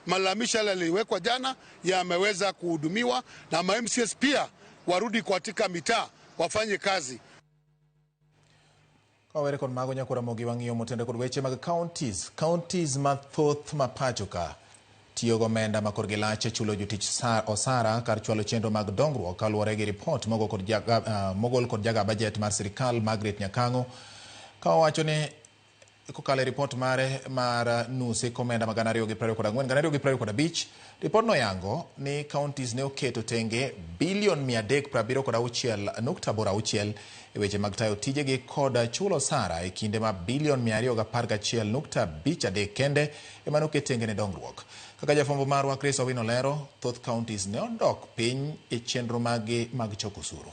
Malalamisho yale yaliwekwa jana yameweza kuhudumiwa, na ma MCAs pia warudi katika mitaa wafanye kazi. Kawere kod mago nyako Ramogi wang'iyo motende kod weche mag counties. Counties mathoth ma pacho ka tiyo gomenda ma korgi lach e chulo jotich osara kar chwalo chenro mag dongruok kaluwore gi ripot mogol kod jaga bajet mar sirikal Margaret Nyakang'o ka owacho ni kokalo e ripot mare mar nus hik omenda ma 2024 2025, ripodno yango ni counties ne oketo tenge bilion 376.86 e weche mag tayo tijegi kod chulo osara e kinde ma bilion 211.53 kende ema noket tenge ne dongruok. Kaka jafwambo marwa Chris Owino lero, thoth counties ne odok piny e chenro maggi mag choko osuru.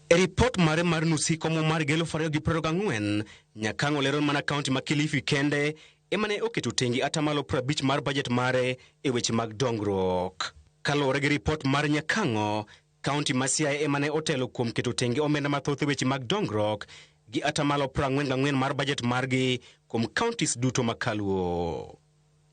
E ripot mare mar nus hik omuom mar 2024, Nyakang'o lero mana kaunti ma Kilifi kende ema ne oketo tenge 50% mar bajet mare e weche mag dongruok. Kaluwore gi ripot mar Nyakang'o, kaunti ma Siaya ema ne otelo kuom keto tenge omenda mathoth e weche mag dongruok gi 44% mar bajet margi kuom counties duto makaluo.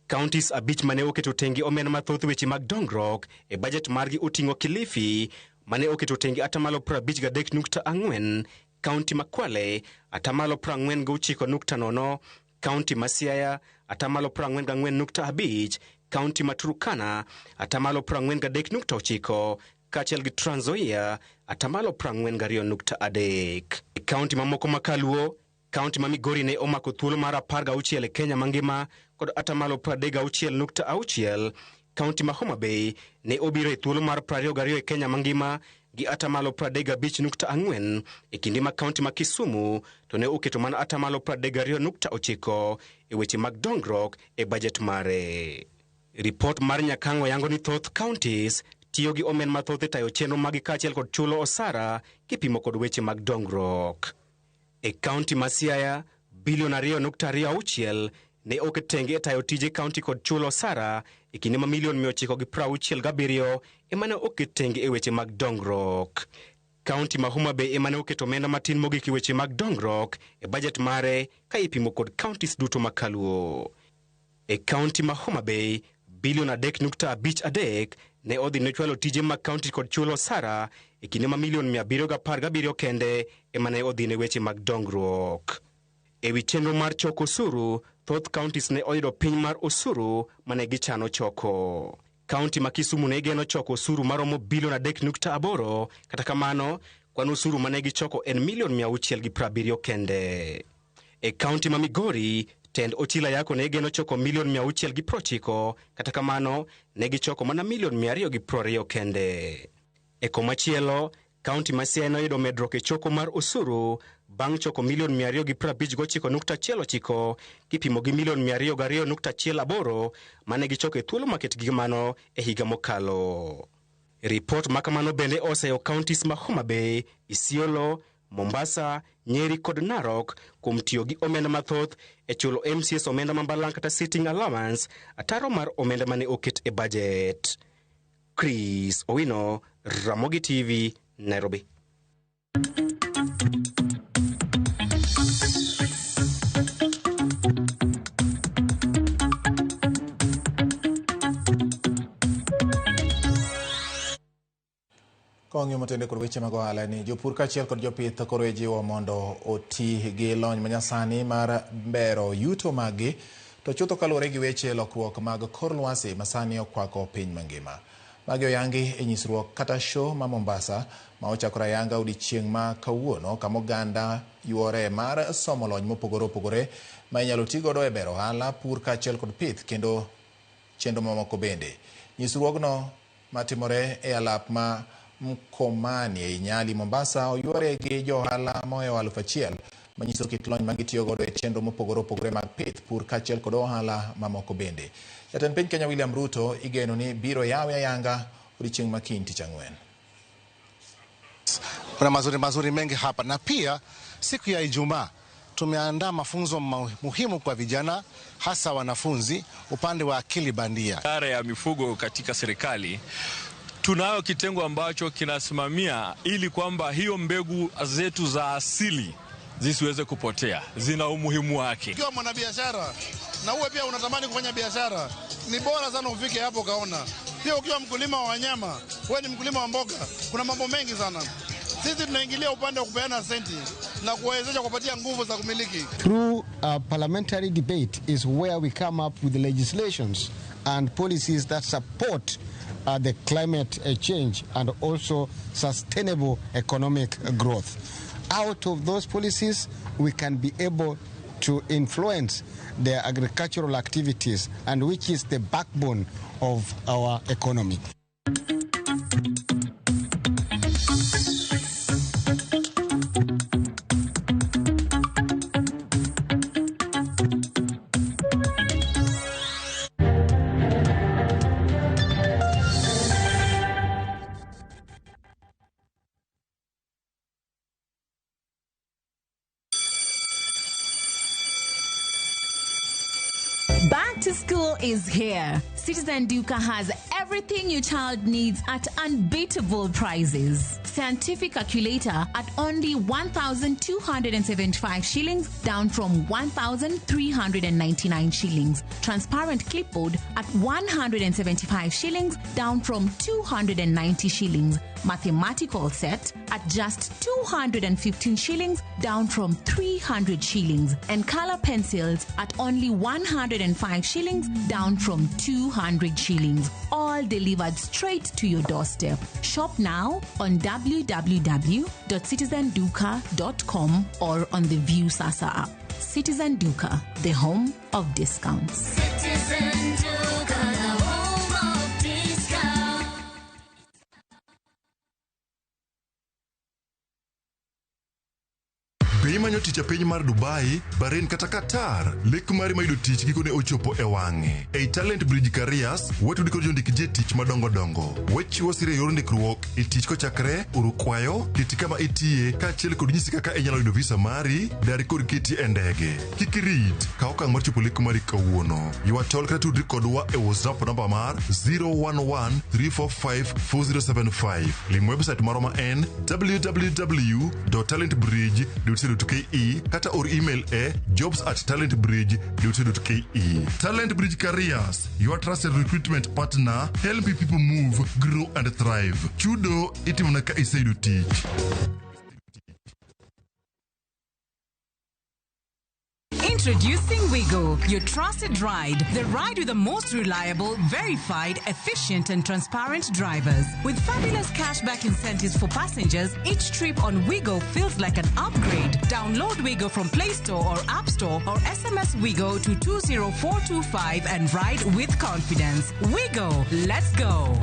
Counties abich mane oketo tenge omenda mathoth e weche mag dongruok e bajet margi oting'o Kilifi mane oketo tenge 53.4%, kaunti ma Kwale 49.0%, kaunti ma Siaya 44.5%, kaunti ma Turkana 43.9%, kaachiel gi Trans Nzoia 42.3%. E kaunti mamoko makaluo, kaunti ma Migori ne omako thuolo mar 16 e Kenya mangima kod 36.6%. Kaunti ma Homa Bay ne obiro e thuolo mar 22 e Kenya mangima gi 35.4%, e kinde ma kaunti ma Kisumu to ne oketo mana 32.9% e weche mag dongruok e bajet mare. Ripot mar Nyakang'o yango ni thoth counties tiyo gi omenda mathoth e tayo chenro magi kaachiel kod chulo osara kipimo kod weche mag dongruok. E kaunti ma Siaya, bilion 2.26 ne oket tenge e tayo tije kaunti kod chulo osara e kinde ma milion 967 ema ne oket tenge e weche mag dongruok. Kaunti ma Homa Bay ema ne oketo omenda matin mogik e weche mag dongruok e bajet mare ka ipimo kod counties duto makaluo. E kaunti ma Homa Bay, bilion 3.53 ne odhi ne chwalo tije mag kaunti kod chulo osara e kinde ma milion 717 kende ema ne odhi ne weche mag dongruok. E wi chenro mar choko osuru, thoth counties ne oyudo piny mar osuru mane gichano choko. Kaunti ma Kisumu ne geno choko osuru maromo bilion 3.8, kata kamano, kwan osuru mane gichoko en milion 670 kende. E kaunti ma Migori, tend Ochila Yako ne geno choko milion 690, kata kamano, ne gichoko mana milion 220 kende. E komachielo, kaunti ma Siaya noyudo medruok e choko mar osuru bang' choko milion 259.19 kipimo gi milion 202.18 mane gichoko e thuolo maket gi mano e higa mokalo. Ripot ma kamano bende oseyo counties ma Homa Bay, Isiolo, Mombasa, Nyeri kod Narok kuom tiyo gi omenda mathoth e chulo MCAs omenda ma balang' kata sitting allowance, ataro mar omenda mane oket e bajet. Chris Owino, Ramogi TV, Nairobi. Kawang'iyo motende kod weche mag ohala ni jopur kaachiel kod jopith koro ijiwo mondo oti gi lony manyasani mar bero yuto maggi, to chutho kaluwore gi weche lokruok mag kor lwasi masani okwako piny mangima. Magi oyangi e nyisruok kata show ma Mombasa ma ochakore ayanga odiechieng' ma kawuono, kama oganda yuore mar somo lony mopogore opogore ma inyalo ti godo e bero ohala, pur kaachiel kod pith kendo chenro mamoko bende. Nyisruogno matimore e alap ma Mkomani ei Nyali, Mombasa oyuore gi jo ohala mohewo 1000 manyiso kit lony ma gitiyo godo e chenro mopogore opogore mag pith, pur kaachiel kod ohala mamoko bende. Jatend piny Kenya William Ruto igeno ni biro yawe ayanga odiechieng' ma kiny tich ang'wen. Kuna mazuri mazuri mengi hapa, na pia siku ya Ijumaa tumeandaa mafunzo muhimu kwa vijana, hasa wanafunzi upande wa akili bandia. Idara ya mifugo katika serikali tunayo kitengo ambacho kinasimamia ili kwamba hiyo mbegu zetu za asili zisiweze kupotea, zina umuhimu wake. Ukiwa mwanabiashara na uwe pia unatamani kufanya biashara, ni bora sana ufike hapo kaona. Pia ukiwa mkulima wa wanyama, wewe ni mkulima wa mboga, kuna mambo mengi sana. Sisi tunaingilia upande wa kupeana senti na kuwawezesha kupatia nguvu za kumiliki. Through a parliamentary debate is where we come up with the legislations and policies that support the climate change and also sustainable economic growth. Out of those policies, we can be able to influence the agricultural activities, and which is the backbone of our economy. Back to school is here. Citizen Duka has everything your child needs at unbeatable prices. Scientific calculator at only 1,275 shillings, down from 1,399 shillings. Transparent clipboard at 175 shillings, down from 290 shillings. Mathematical set at just 215 shillings, down from 300 shillings. And color pencils at only 105 shillings, down from 200 shillings. All delivered straight to your doorstep. Shop now on www.citizenduka.com or on the View Sasa app. Citizen Duka, the home of discounts. Citizen Duka, the home of discounts. Be imanyo tich e piny mar Dubai, Bahrain kata Qatar? Lek mari mar yudo tich gikone ochopo e wang'e. Ei Talent Bridge Careers, watudi kod jondik ji tich madongo dongo. Wachiwo sir e yor ndikruok e tich kochakre oro kwayo, keti kama itiye, kaachiel kod nyisi kaka inyalo yudo visa mari, dari kod keti e ndege. Kik irit, kaw okang' mar chopo lek mari kawuono. Ywa tol kata tudri kodwa e WhatsApp namba mar 011 345 4075. Lim website marwa ma en www.talentbridge.co.ke kata or email e jobs@talentbridge.co.ke. Talent Bridge Careers, your trusted recruitment partner, helping people move, grow and thrive. Chudo itimo ka iseyudo tich. Introducing Wigo, your trusted ride. The ride with the most reliable, verified, efficient, and transparent drivers. With fabulous cashback incentives for passengers, each trip on Wigo feels like an upgrade. Download Wigo from Play Store or App Store or SMS Wigo to 20425 and ride with confidence. Wigo, let's go.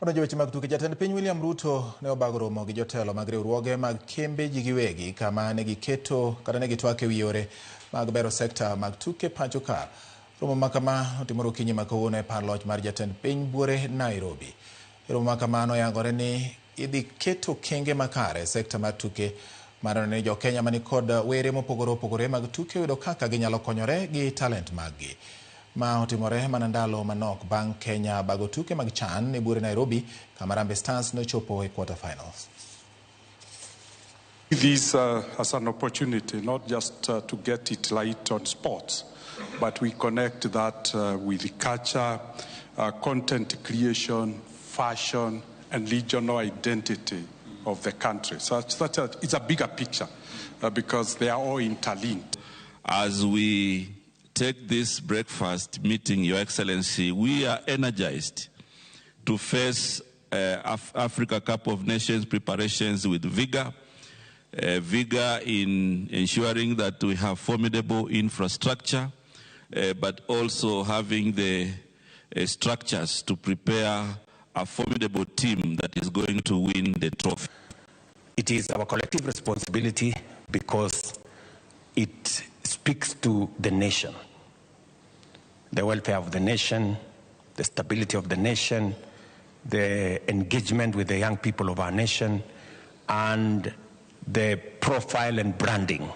Odonjo weche mag tuke. Jatend piny William Ruto ne obago romo gi jotelo mag riwruoge mag kembe ji giwegi kama ne giketo kata ne gitwak e wi yore mag bero sekta mag tuke pacho ka. Romo ma kama otimore okinyi ma kawuono e par loch mar jatend piny buore Nairobi. E romo ma kamano yangore ni idhi keto kenge makare e sekta mar tuke mar neno ni jo-Kenya manikod were mopogore opogore mag tuke yudo kaka ginyalo konyore gi talent mag-gi. Ma otimore mana ndalo manok bang' Kenya bago tuke mag CHAN e buore Nairobi kama Harambee Stars nochopo e quarter finals. This as an opportunity not just to get it right on sports, but we connect that with culture, content creation, fashion, and regional identity of the country. So it's a bigger picture because they are all interlinked. As we take this breakfast meeting, Your Excellency, we are energized to face Africa Cup of Nations preparations with vigor, vigor in ensuring that we have formidable infrastructure, but also having the structures to prepare a formidable team that is going to win the trophy. It is our collective responsibility because it speaks to the nation, the welfare of the nation, the stability of the nation, the engagement with the young people of our nation, and the profile and branding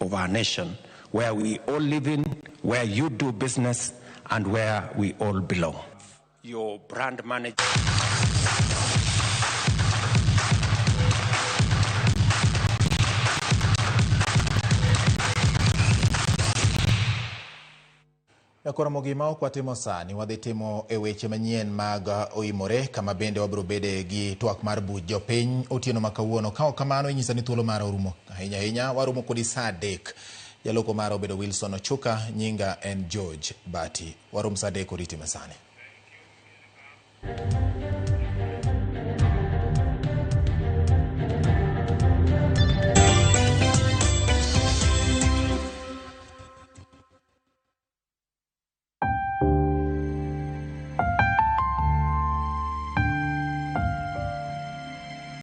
of our nation, where we all live in, where you do business, and where we all belong. Your brand manager. Koro gima ok watimo sani wadhi timo e weche manyien mag oimore kama bende wabiro bede gi twak mar buch jopiny otieno ma kawuono. Ka ok kamano inyisa ni thuolo mara orumo ahinya ahinya waromo kodi saa 3. Jaloko mara obedo Wilson Ochuka, nyinga en George Bati. Warom saa 3 oriti masani.